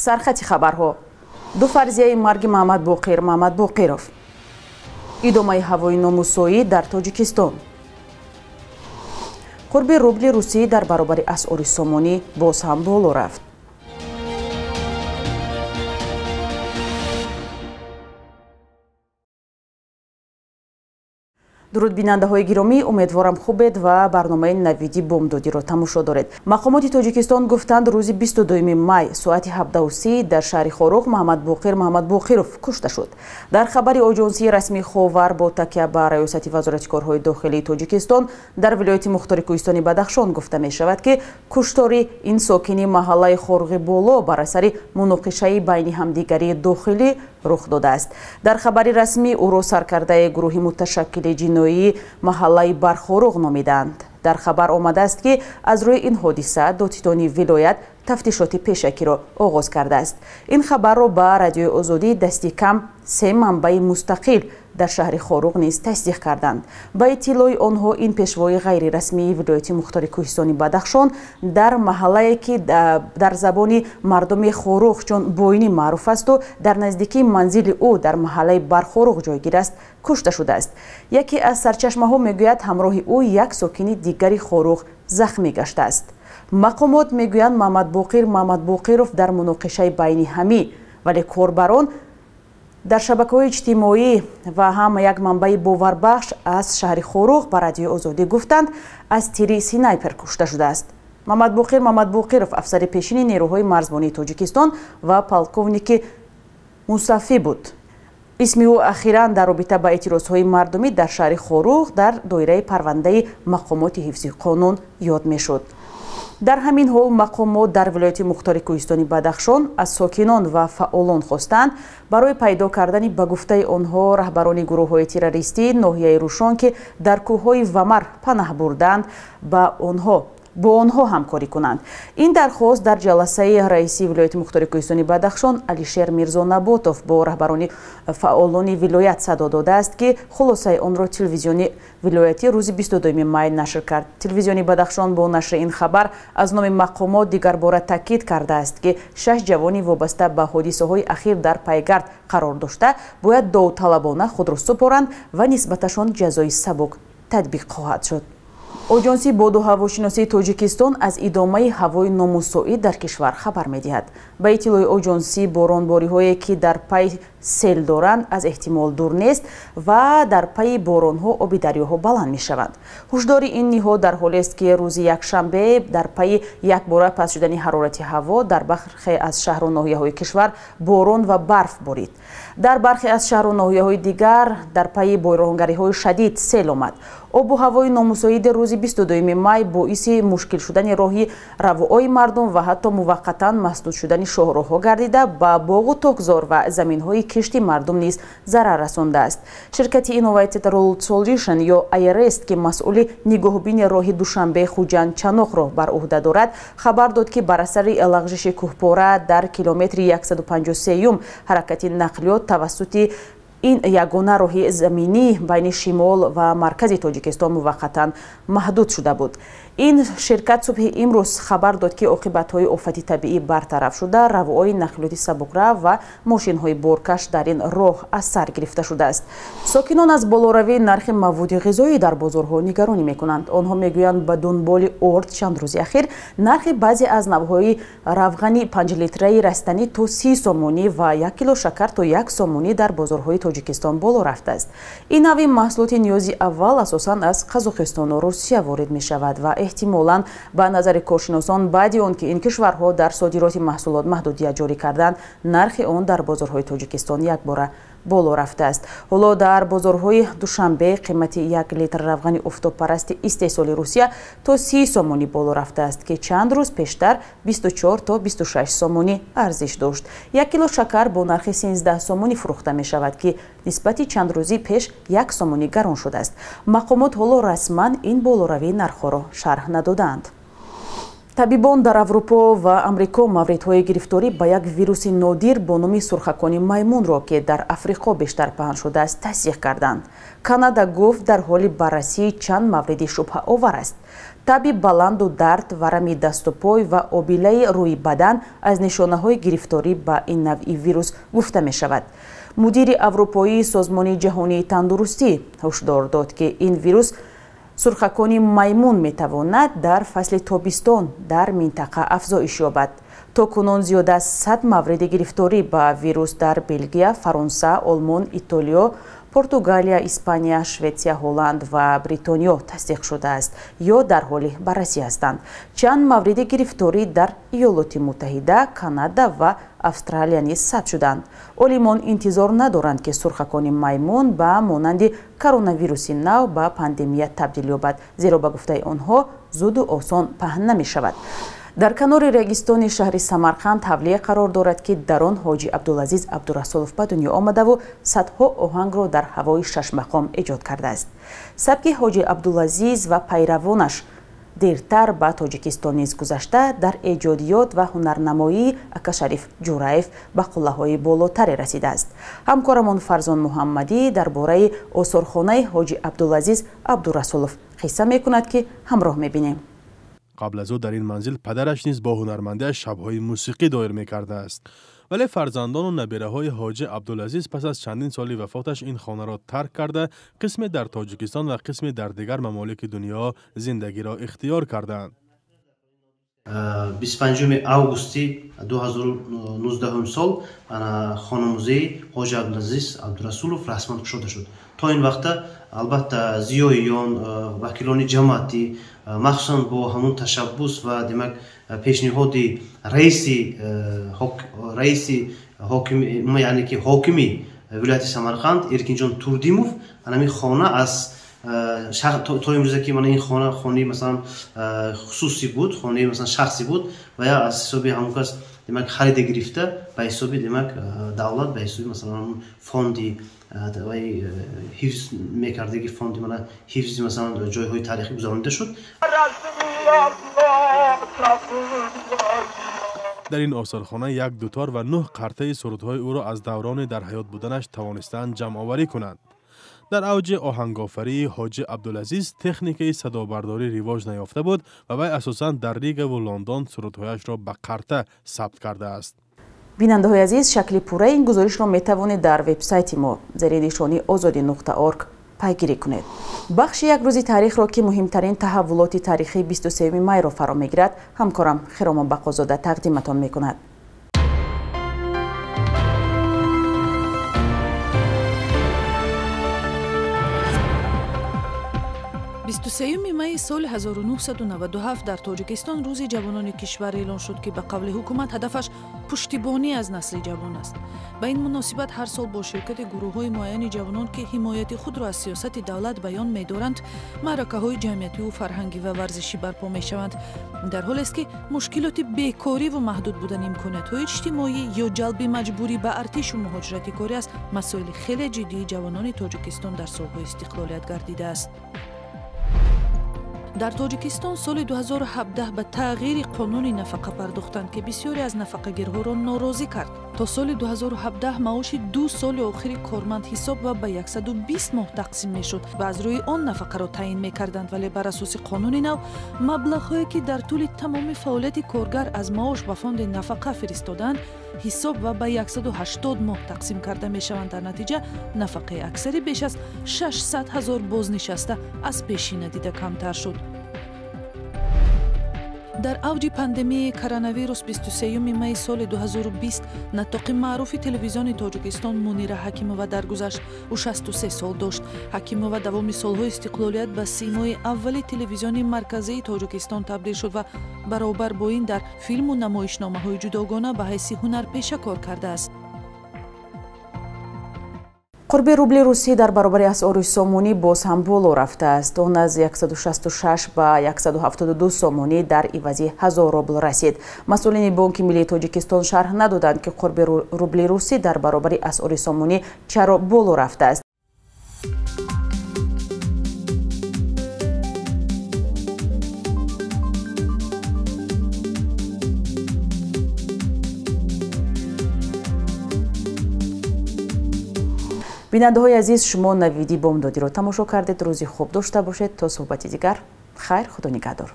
Сархати хабарҳо. Ду фарзияи марги Маҳмадбоқир Маҳмадбоқиров. Идомаи ҳавои номусоид дар Тоҷикистон. Қурби рубли русӣ дар баробари асъори сомонӣ боз ҳам боло рафт. Дуруд бинандаҳои гиромӣ, умедворам хубед ва барномаи навиди бомдодиро тамошо доред. Мақомоти Тоҷикистон гуфтанд, рӯзи 22 май соати 17:30 дар шаҳри Хоруғ Маҳмадбоқир Маҳмадбоқиров кушта шуд. Дар хабари оҷонсии расмии Ховар бо такя ба раёсати Вазорати корҳои дохилии Тоҷикистон дар вилояти мухтори кӯҳистони Бадахшон гуфта мешавад, ки куштори ин сокини маҳаллаи Хоруғи Боло бар асари муноқишаи байни ҳамдигарии дохилӣ рух додааст. Дар хабари расмӣ ӯро саркардаи гурӯҳи муташаккили ҷиноии маҳаллаи Бархоруғ номиданд. Дар хабар омадааст, ки аз рӯи ин ҳодиса додситони вилоят тафтишоти пешакиро оғоз кардааст. Ин хабарро ба Радиои Озодӣ дасти кам се манбаи мустақил дар шаҳри Хоруғ низ тасдиқ карданд. Ба иттилои онҳо ин пешвои ғайрирасмии вилояти мухтори кӯҳистони Бадахшон дар маҳаллае, ки дар забони мардуми Хоруғ чун Бойнӣ маъруф асту дар наздикии манзили ӯ дар маҳаллаи Бархоруғ ҷойгир аст, кушта шудааст. Яке аз сарчашмаҳо мегӯяд, ҳамроҳи ӯ як сокини дигари Хоруғ захмӣ гаштааст. Мақомот мегӯянд, Маҳмадбоқир Маҳмадбоқиров дар муноқишаи байни ҳамӣ, вале корбарон дар шабакаҳои иҷтимоӣ ва ҳам як манбаи боварбахш аз шаҳри Хоруғ ба Радиои Озодӣ гуфтанд, аз тири снайпер кушта шудааст. Маҳмадбоқир Маҳмадбоқиров афсари пешини нерӯҳои марзбонии Тоҷикистон ва полковники мусаффӣ буд. Исми ӯ ахиран дар робита ба эътирозҳои мардумӣ дар шаҳри Хоруғ дар доираи парвандаи мақомоти ҳифзи қонун ёд мешуд. Дар ҳамин ҳол мақомот дар вилояти мухтори кӯҳистони Бадахшон аз сокинон ва фаъолон хостанд барои пайдо кардани ба гуфтаи онҳо раҳбарони гурӯҳҳои террористӣ ноҳияи Рӯшон, ки дар кӯҳҳои Вамар панаҳ бурданд, бо онҳо ҳамкорӣ кунанд. Ин дархост дар ҷаласаи раиси вилояти мухтори кӯҳистони Бадахшон Алишер Мирзонаботов бо раҳбарони фаъолони вилоят садо додааст, ки хулосаи онро телевизиони вилоятӣ рӯзи 22 май нашр кард. Телевизиони Бадахшон бо нашри ин хабар аз номи мақомот дигарбора таъкид кардааст, ки 6 ҷавони вобаста ба ҳодисаҳои ахир дар пайгард қарор дошта бояд довталабона худро супоранд ва нисбаташон ҷазои сабук татбиқ хоҳад шуд. Оҷонсии боду ҳавошиносии Тоҷикистон аз идомаи ҳавои номусоид дар кишвар хабар медиҳад. Ба иттилои оҷонсӣ, боронбориҳое, ки дар пай сел доранд, аз эҳтимол дур нест ва дар пайи боронҳо оби дарёҳо баланд мешаванд. Ҳушдори ин ниҳод дар ҳолест, ки рӯзи якшанбе дар пайи якбора паст шудани ҳарорати ҳаво дар бархе аз шаҳру ноҳияҳои кишвар борон ва барф борид. Дар бархе аз шаҳру ноҳияҳои дигар дар пайи боронгариҳои шадид сел омад. Обу ҳавои номусоиди рӯзи 22 май боиси мушкил шудани роҳи равои мардум ва ҳатто муваққатан масдуд шудани шоҳроҳҳо гардида, ба боғу токзор ва заминҳои кишти мардум низ зарар расондааст. Ширкати Innovated Road Solution ё IRS, ки масъули нигоҳубини роҳи Душанбе Хуҷанд Чаноқро бар уҳда дорад, хабар дод, ки бар асари лағжиши кӯҳпора дар километри 153 ҳаракати нақлиёт тавассути ин ягона роҳи заминӣ байни шимол ва маркази Тоҷикистон муваққатан маҳдуд шуда буд. Ин ширкат субҳи имрӯз хабар дод, ки оқибатҳои офати табиӣ бартараф шуда, равои нақлиёти сабукрав ва мошинҳои боркаш дар ин роҳ аз сар гирифта шудааст. Сокинон аз болоравии нархи маводи ғизоӣ дар бозорҳо нигаронӣ мекунанд. Онҳо мегӯянд, ба дунболи орд чанд рӯзи ахир нархи баъзе аз навъҳои равғани 5 литраи растанӣ то 30 сомонӣ ва 1 кило шакар то 1 сомонӣ дар бозорҳои Тоҷикистон боло рафтааст. Ин нави маҳсулоти ниёзи аввал асосан аз Қазоқистону Русия ворид мешавад ва эҳтимолан, ба назари коршиносон, баъди он ки ин кишварҳо дар содироти маҳсулот маҳдудият ҷорӣ карданд, нархи он дар бозорҳои Тоҷикистон якбора боло рафтааст. Ҳоло дар бозорҳои Душанбе қимати 1 литр равғани офтобпарасти истеҳсоли Русия то 30 сомонӣ боло рафтааст, ки чанд рӯз пештар 24 то 26 сомонӣ арзиш дошт. 1 кило шакар бо нархи 13 сомонӣ фурӯхта мешавад, ки нисбати чанд рӯзи пеш 1 сомонӣ гарон шудааст. Мақомот ҳоло расман ин болоравии нархҳоро шарҳ надодаанд. Табибон дар Аврупо ва Амрико мавридҳои гирифторӣ ба як вируси нодир бо номи сурхакони маймунро, ки дар Африқо бештар паҳн шудааст, тасдиқ карданд. Канада гуфт, дар ҳоли баррасии чанд мавриди шубҳаовар аст. Таби баланду дард, варами дасту пой ва обилаи рӯи бадан аз нишонаҳои гирифторӣ ба ин навъи вирус гуфта мешавад. Мудири аврупоии Созмони ҷаҳонии тандурустӣ ҳушдор дод, ки ин вирус сурхакони маймун метавонад дар фасли тобистон дар минтақа афзоиш ёбад. То кунун зиёда аз 100 мавриди гирифторӣ ба вирус дар Белгия, Фаронса, Олмон, Итолиё, Португалия, Испания, Шветсия, Ҳолланд ва Бритониё тасдиқ шудааст ё дар ҳоли баррасӣ ҳастанд. Чанд мавриди гирифторӣ дар Иёлоти Муттаҳида, Канада ва Австралия низ сабт шуданд. Олимон интизор надоранд, ки сурхакони маймун ба монанди коронавируси нав ба пандемия табдил ёбад, зеро ба гуфтаи онҳо зуду осон паҳн намешавад. Дар канори регистони шаҳри Самарқанд ҳавлие қарор дорад, ки дар он Ҳоҷи Абдулазиз Абдурасулов ба дунё омадаву садҳо оҳангро дар ҳавои шашмақом эҷод кардааст. Сабки Ҳоҷи Абдулазиз ва пайравонаш дертар ба Тоҷикистон низ гузашта, дар эҷодиёт ва ҳунарнамоии Акашариф Ҷураев ба қуллаҳои болотаре расидааст. Ҳамкорамон Фарзон Муҳаммадӣ дар бораи осорхонаи Ҳоҷи Абдулазиз Абдурасулов қисса мекунад, ки ҳамроҳ мебинем. Қабл аз ӯ дар ин манзил падараш низ бо ҳунармандиаш шабҳои мусиқӣ доир мекардааст. Вале фарзандону набираҳои Ҳоҷи Абдулазиз пас аз чандин соли вафоташ ин хонаро тарк карда, қисме дар Тоҷикистон ва қисме дар дигар мамолики дунё зиндагиро ихтиёр кардаанд. 25 августи 2019 сол хона-музеи Ҳоҷи Абдулазиз Абдурасулов расман кушода шуд. То ин вақта албатта зиёиён, вакилони ҷамоатӣ, махсусан бо ҳамун ташаббус ва демак пешниҳоди раиси ҳокими, яъне ки ҳокими вилояти Самарқанд Эркинҷон Турдимов, ҳамин хона аз то имрӯза ки мана ин хона хонаи масалан хусусӣ буд, хонаи масалан шахсӣ буд ва я аз ҳисоби ҳамон кас демак харида гирифта ба ҳисоби демак давлат, ба ҳисоби масалан фонди вай ҳифз мекардаги фонди мана ҳифзи масалан ҷойҳои таърихӣ гузаронида шуд. Дар ин осорхона як дутор ва 9 қартаи сурудҳои ӯро аз даврони дар ҳаёт буданаш тавонистаанд ҷамъоварӣ кунанд. Дар авҷи оҳангофарии Ҳоҷи Абдулазиз техникаи садобардорӣ ривоҷ наёфта буд ва вай асосан дар Ригаву Лондон сурудҳояшро ба қарта сабт кардааст. Бинандаҳои азиз, шакли пурраи ин гузоришро метавонед дар вебсайти мо зери нишони озодӣ.орг пайгирӣ кунед. Бахши як рӯзи таърихро, ки муҳимтарин таҳаввулоти таърихии 23 майро фаро мегирад, ҳамкорам Хиромон Бақозода тақдиматон мекунад. Бисту сеюми майи соли 1997 дар Тоҷикистон рӯзи ҷавонони кишвар эълон шуд, ки ба қавли ҳукумат ҳадафаш пуштибонӣ аз насли ҷавон аст. Ба ин муносибат ҳар сол бо ширкати гурӯҳҳои муайяни ҷавонон, ки ҳимояти худро аз сиёсати давлат баён медоранд, маъракаҳои ҷамъиятиву фарҳангӣ ва варзишӣ барпо мешаванд. Дар ҳолест ки мушкилоти бекориву маҳдуд будани имкониятҳои иҷтимоӣ ё ҷалби маҷбурӣ ба артишу муҳоҷирати корӣ аз масоили хеле ҷиддии ҷавонони Тоҷикистон дар солҳои истиқлолият гардидааст. Дар Тоҷикистон соли 2017 ба тағйири қонуни нафақа пардохтанд, ки бисёре аз нафақагирҳоро норозӣ кард. То соли 2017 маоши 2 соли охири корманд ҳисоб ва ба 120 моҳ тақсим мешуд ва аз рӯи он нафақаро таъин мекарданд, вале бар асоси қонуни нав маблағҳое ки дар тӯли тамоми фаъолияти коргар аз маош ба фонди нафақа фиристодаанд ҳисоб ва ба 180 моҳ тақсим карда мешаванд. Дар натиҷа нафақаи аксари беш аз 600 ҳазор бознишаста аз пешина дида камтар шуд. Дар авҷи пандемияи коронавирус 23 майи соли 2020 наттоқи маъруфи телевизиони Тоҷикистон Мунира Ҳакимова даргузашт. Ӯ 63 сол дошт. Ҳакимова давоми солҳои истиқлолият ба симои аввали телевизиони марказии Тоҷикистон табдил шуд ва баробар бо ин дар филму намоишномаҳои ҷудогона ба ҳайси ҳунарпеша кор кардааст. Қурби рубли русӣ дар баробари асъори сомонӣ боз ҳам боло рафтааст. Он аз 166 ба 172 сомонӣ дар ивази 1000 рубл расид. Масъулини Бонки Миллии Тоҷикистон шарҳ надоданд, ки қурби рубли русӣ дар баробари асъори сомонӣ чаро боло рафтааст. Бинандаҳои азиз, шумо Навиди бомдодиро тамошо кардед. Рӯзи хуб дошта бошед. То суҳбати дигар Хайр, худо нигаҳдор.